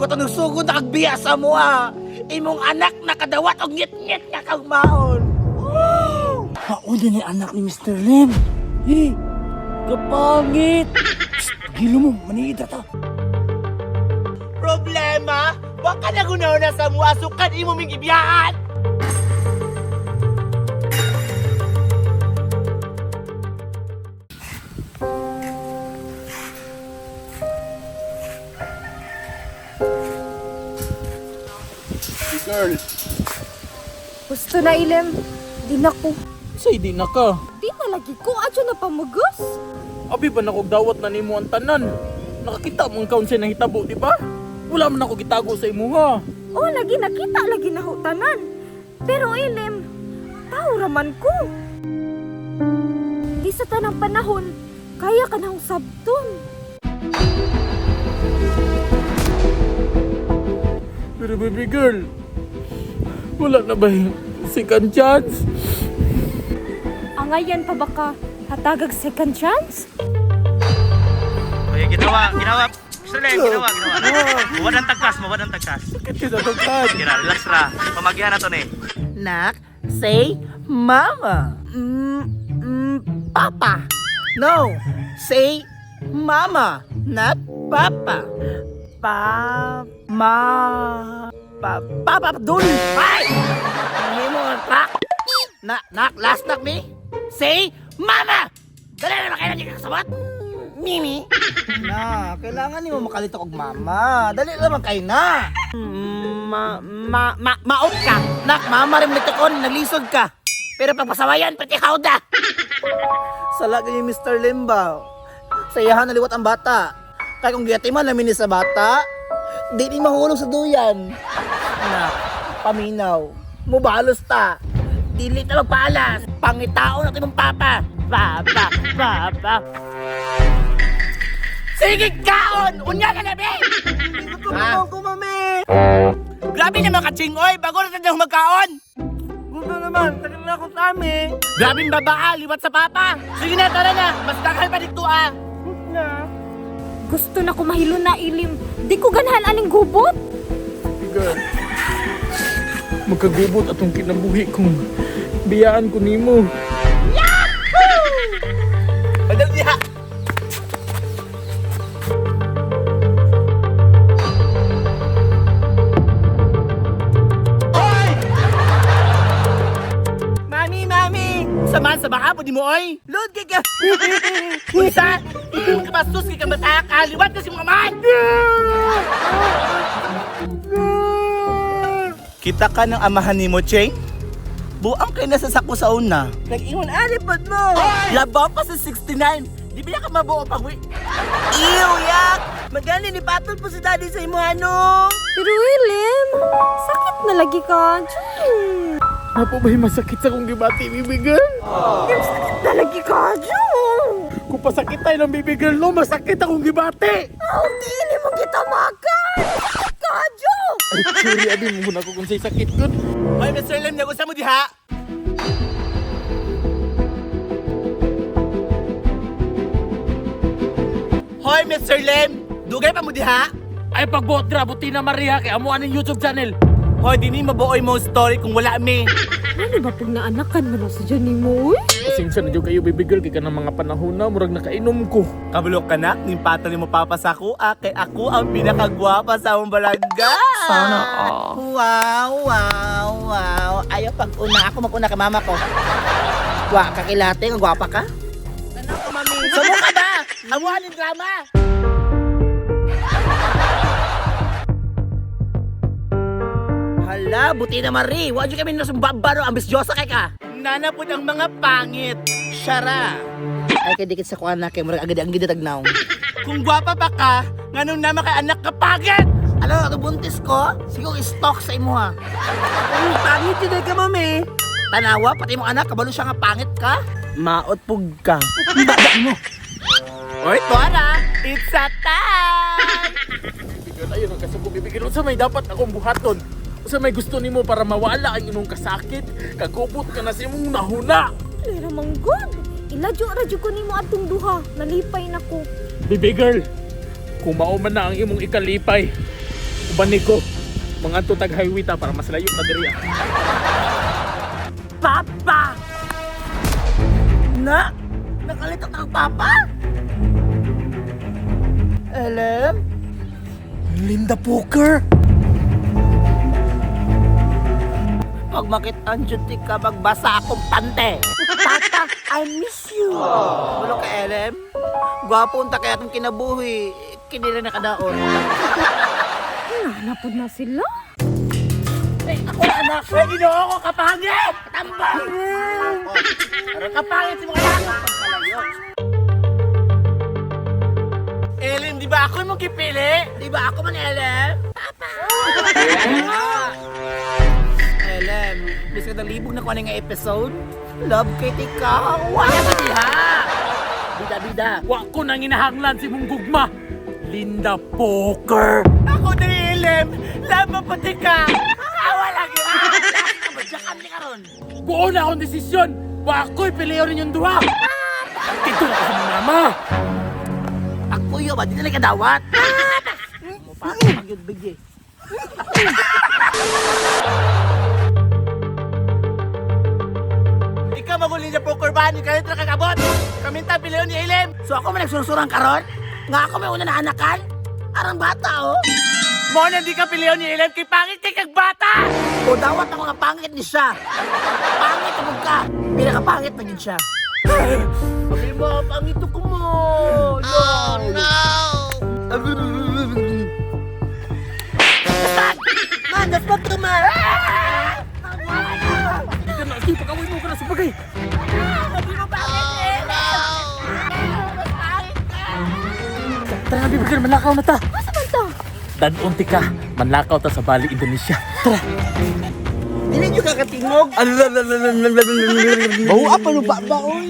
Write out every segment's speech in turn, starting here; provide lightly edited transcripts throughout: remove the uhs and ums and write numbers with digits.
Ko sugod na kagbiya sa mua. Imong anak nakadawat og ngit-ngit nga kagmaon. Mauna ni anak ni Mr. Lim. Eh, kapangit. Psst, gilo mo, maniida ta. Problema, baka nagunaw na sa mua sukan imo ming ibiyaan. Girl, Gusto na ilim. Di na ko. say di na ka. Di na lagi ko. Adyo na pamugos. Abi ba na kog dawat na nimo ang tanan? Nakakita mong kaon siya nahitabo, di ba? Wala man ako gitago sa imuha. Oh, lagi nakita lagi na ho tanan. Pero ilim, tao raman ko. Di sa tanang panahon, kaya ka na hong sabton. Pero baby girl, wala na ba yung second chance? Angayan pa baka hatagag second chance? Okay, ginawa, ginawa. Mr. Len, ginawa, ginawa. Mawad ang tagkas, mawad ang tagkas. Sakit ka sa tagkad. Sige na, relax ra. Pamagyan na to ni. Nak, say mama. Papa. No, say mama, not papa. Pa, ma, pa, papa, dul. Ay! Hindi mo tak. Na, nak, last nak me. Say mama. Dali na kailan ka kasabot. Mimi. Na, kailangan nimo makalito og mama. Dali naman kay na. Ma, ma, ma, maot ka. Nak, mama rin kon, naglisod ka. Pero pagpasawayan, pati hawda. Sala kayo Mr. Limba. Sayahan naliwat ang bata. Kaya kung giyatiman namin ni sa bata, di ni mahulog sa duyan. Nak, paminaw, mubalos ta. Dili ta magpaalas. Pangitao na imong papa. Papa, papa. Sige kaon! Unya ka na, be! Gutom ko, mami. Grabe naman ka, oy! Bago na tayo magkaon! Gusto naman, tagal na ako sa amin. Grabe babaa, liwat sa papa! Sige na, tara na! Mas takal pa dito ah! Na. Gusto na ko mahilo na ilim. Di ko ganahan aning gubot. Baby girl, magkagubot atong kinabuhi kung biyaan ko nimo. Padal diha! Mami, mami! Samahan sa baka, pwede mo, oy! Load kay ka! Unsa? Ikaw ka bastos, kay ka mataka! Liwat na si mga man! Kita ka ng amahan ni mo, Cheng? Buang kay nasa sako sa una. Nag-ingon alipod mo. Labaw pa sa 69. Di ba ka mabuo pag wi? Ew, yak! Magani ni patol po si daddy sa imo ano. Pero ilim, sakit na lagi ka. Jun. Napo ba'y masakit sa kong gibati, baby girl? Ilim, sakit na lagi ka. Jun. Kung pasakit tayo ng baby girl, no, masakit akong gibati! Oh, di ilim mo kita makan. Sakit ka, Jun. Ay, sorry, abi mo muna ko kung sa'y sakit ko. Hoy, Mr. Lim, nagusa mo diha? Hoy, Mr. Lim, dugay pa mo diha? Ay, pagbuot, grabe, Tina Maria, kay amo aning YouTube channel. Hoy, dini mabuoy mo story kung wala mi. Ano ba pag naanakan man sa dyan ni mo, uy? Pasensya na dyan kayo, baby girl, kay ka ng mga panahon na, murag nakainom ko. Kabulok ka na, ning patol mo papa sa ako, ah, kay ako ang pinakagwapa sa among barangay. Sana all. Wow, wow, wow. Ayaw pag una, ako mag-una ka mama ko. Wa, kakilate, nga gwapa ka? Tanaw ko, mami. Sumo ka ba? Amuhan yung drama. Hala, buti na Marie. Wa jud kami nasumbabaro, ambisyosa kay ka. Nana pud ang mga pangit. Syara. Ay kay dikit sa kuan na kay murag agad ang gidagnaw. Kung gwapa pa ka, nganong nama kay anak ka pangit. Ano, ato buntis ko? Sige, stock sa imo ha. Ay, pangit yun eh ka, mami. Tanawa, pati mo anak, kabalo siya nga pangit ka. Maot pug ka. Baba mo. Oy, Tora, it's a time! Baby girl, ayun ang kasuko, baby girl. Unsa may dapat akong buhaton? Unsa may gusto nimo para mawala ang imong kasakit? Kagubot ka na sa imong nahuna. Lera mang god. Iladyo radyo ko nimo atong duha. Nalipay na ko. Baby girl, kung mao man na ang imong ikalipay, Uban ni ko. Mangadto tag highway ta para mas layo ta diri ah. Papa! Na? Nakalitok ang papa? Alam? Linda Poker! Pag makitaan dyan ka, magbasa akong pante. Tata, I miss you. Wala ka, Elem. Gwapo unta kaya itong kinabuhi. Kinila na kadaon. Napod na sila. Ay, ako na anak. Ay, ginoo ko, kapangit! Tambang! Pero kapangit si mga anak. Ellen, di ba ako imong gipili? Di ba ako man, Elem? Papa! Elem, bisag nalibog na ko ani nga episode. Love kay tika. Wala ba diha? Bida, bida. Wa ko nang inahanglan si mong gugma. Linda Poker. Ako na Elem! Love pati ka! Awa lagi! Kabadyakan ni karon! Buo na akong desisyon. Wa ako'y piliyon ninyong duha. Dito ako sa mong mama. Pagpuyo ba? Di na kadawat! Mupasok ang bigye. Ikaw magulin sa poker ba? Ni kayo tra kakabot. Kaminta piliyon ni Elem. So ako man nagsursurang karon? Nga ako may una na anakan? Arang bata oh! Mo na di ka piliyon ni Elem kay pangit kay kag bata. O dawat ako nga pangit ni siya. Pangit ako ka. Pinakapangit na gid siya. Sabi mo, pangit ko mo. Oh no! Man! Man, daspag ka man! Ah! Dito na, sige, pag-away mo ka na sa bagay. Sabi mo pangit eh! Mas pangit ka! Tara na, bibigyan, manlakaw na ta. Asa man ta? Dadunti ka, manlakaw ta sa Bali, Indonesia. Tara. Dili nyo kakatingog. Bawa pa lupa ba, oy?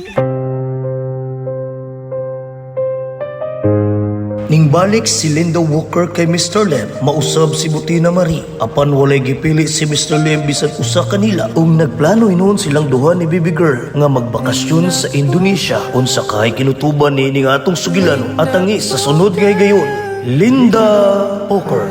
Ning balik si Linda Walker kay Mr. Lem, mausab si Butina Marie. Apan walay gipili si Mr. Lem bisan usa kanila ug nagplano hinuon silang duha ni baby girl nga magbakasyon sa Indonesia unsa kay kinutuban niini nga atong sugilan at tangi sa sunod nga higayon, Linda Poker.